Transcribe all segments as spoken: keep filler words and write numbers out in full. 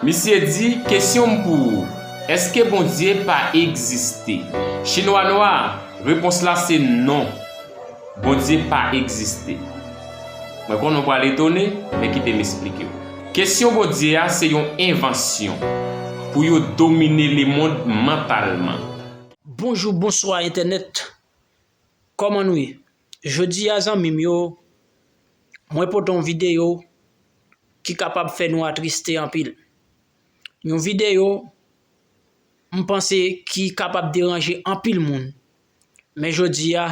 Misye di, kesyon m pou ou, èske Bondye pa egziste? Chinwa nwa, repons la se non. Bondye pa egziste. Mwen konnen w pral etone, men kite m esplike w. Kesyon Bondye a se yon envansyon pou yo domine lemonn mantalman. Bonjou, bonswa entènèt. Kòman nou ye? Jodi a, zanmi m yo, mwen pote yon videyo ki kapab fè nou atriste anpil. Yon videyo, m panse, ki kapab deranje anpil moun. Men jodi a,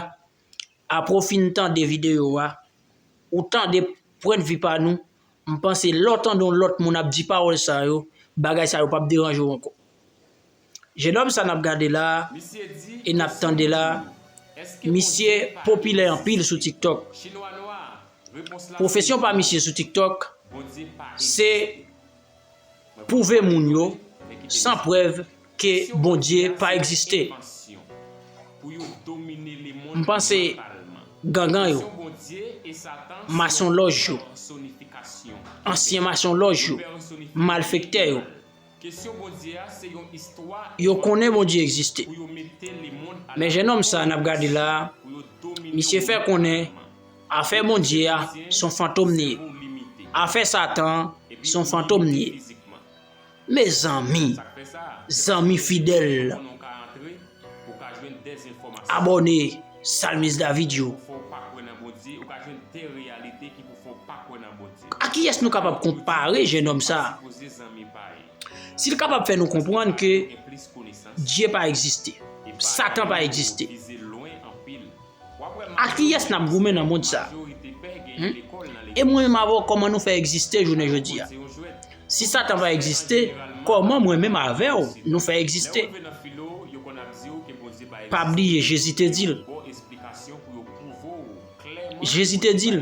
apre w fin tande videyo a, ou tande pwennvi pa nou, m panse lè w tande yon lòt moun ap di pawòl sa yo, bagay sa yo p ap deranje w ankò. Jennonm sa n ap gade la a, e n ap tande la a, misye popilè anpil sou TikTok. Pwofesyon pa misye sou TikTok, se pwouve moun yo, san prèv, ke Bondye pa egziste. M panse gangan yo, masonlòj yo, ansyen masonlòj yo, malfektè yo, yo konnen Bondye egziste. Men jennonm sa n ap gade la a, misye fè konnen afè Bondye a se yon fantom li ye. Afè Satan an se yon fantom li ye. Mezanmi, zanmi fidèl, abòne Salmis David yo, a kiyès nou kapab konpare jennonm sa a? Si l kapab fè nou konprann ke Dye pa egziste, Satan pa egziste, a kiyès n ap goumen nan mond sa a? Hmm? E mwen menm avè w, kòman nou fè egziste jounen jodi a? Si Satan pa egziste, kòman mwen menm avè w nou fè egziste? Pa bliye, Jezi te di l. Jezi te di l,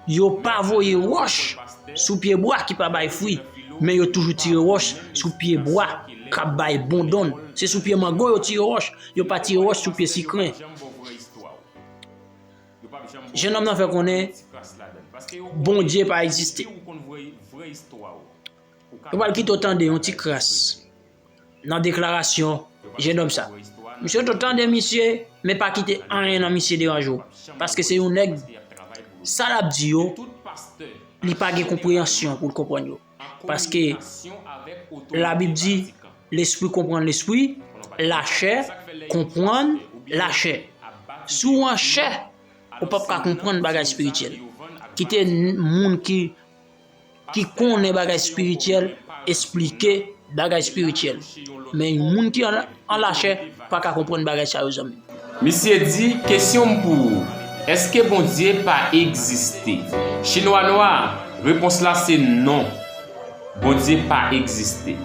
yo pa voye wòch sou pye bwa ki pa bay fwi, men yo toujou tire wòch sou pye bwa k ap bay bon donn. Se sou pye mango yo tire wòch, yo pa tire wòch sou pye sikren. Jennonm nan fè konnen Bondye pa egziste. Nou pral kite w tande yon ti kras nan deklarasyon jennonm sa. Misye, w tande misye, men pa kite anyen nan misye deranje w. Paske se yon nèg, sa l ap di yo, li pa gen konpreyansyon pou l konprann yo. Paske Labib di, lespri konprann lespri, lachè konprann lachè. Si w an chè, ou p ap ka konprann bagay espirityèl. Kite moun ki, ki konnen bagay espirityèl esplike bagay espirityèl. Men moun ki an, an lachè pa ka konprann bagay sa yo, zanmi m. Misye di, kesyon m pou ou, èske Bondye pa egziste? Chinwa nwa, repons la se non. Bondye pa egziste.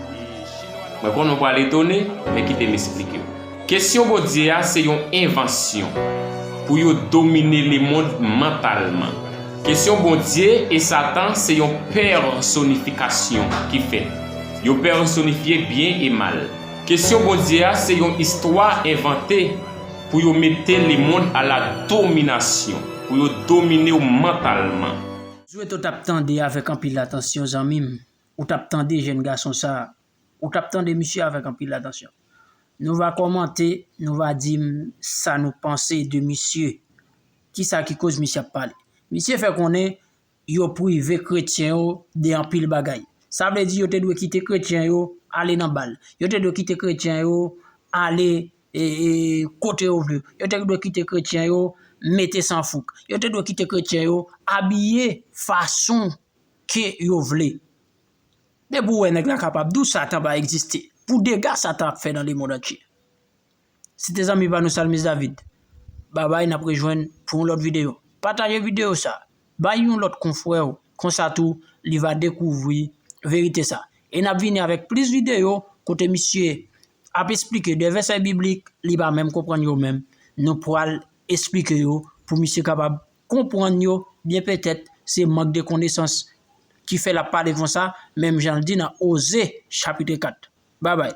Mwen konnen w pral etone, men kite m esplike w. Kesyon Bondye a se yon envansyon pou yo domine lemonn mantalman. Kesyon Bondye e Satan se yon pèsonifikasyon ki fèt. Yo pèsonifye byen e mal. Kesyon Bondye a se yon istwa envante pou yo mete lemonn a la dominasyon, pou yo domine w mantalman. M swete w t ap tande avèk anpil atansyon, zanmi m. Ou t ap tande jèn gason sa a. Ou t ap tande misye avèk anpil atansyon. Nou va kòmante, nou va di m sa nou panse de misye. Kisa ki koz misye ap pale? Misye fè konnen yo prive kretyen yo de anpil bagay. Sa vle di yo te dwe kite kretyen yo ale nan bal. Yo te dwe kite kretyen yo ale, e, e, kote yo vle. Yo te dwe kite kretyen yo mete sanfouk. Yo te dwe kite kretyen yo abiye fason ke yo vle. Depi w wè nèg la kapab di w Satan pa egziste, pou dega Satan ap fè nan lemonn antye. Se te zanmi pa nou Salmis David. Babay, n ap rejwenn pou yon lòt videyo. Pataje videyo sa. Bay yon lòt konfrè w. Konsa tou, li va dekouvri verite sa. E n ap vini avèk plis videyo kote misye ap esplike de vèsè biblik, li pa menm konprann yo menm. Nou pral esplike yo pou misye kapab konprann yo byen. Petèt se mank de konesans ki fè l ap pale konsa, menm jan l di nan Oze chapit kat. Babay.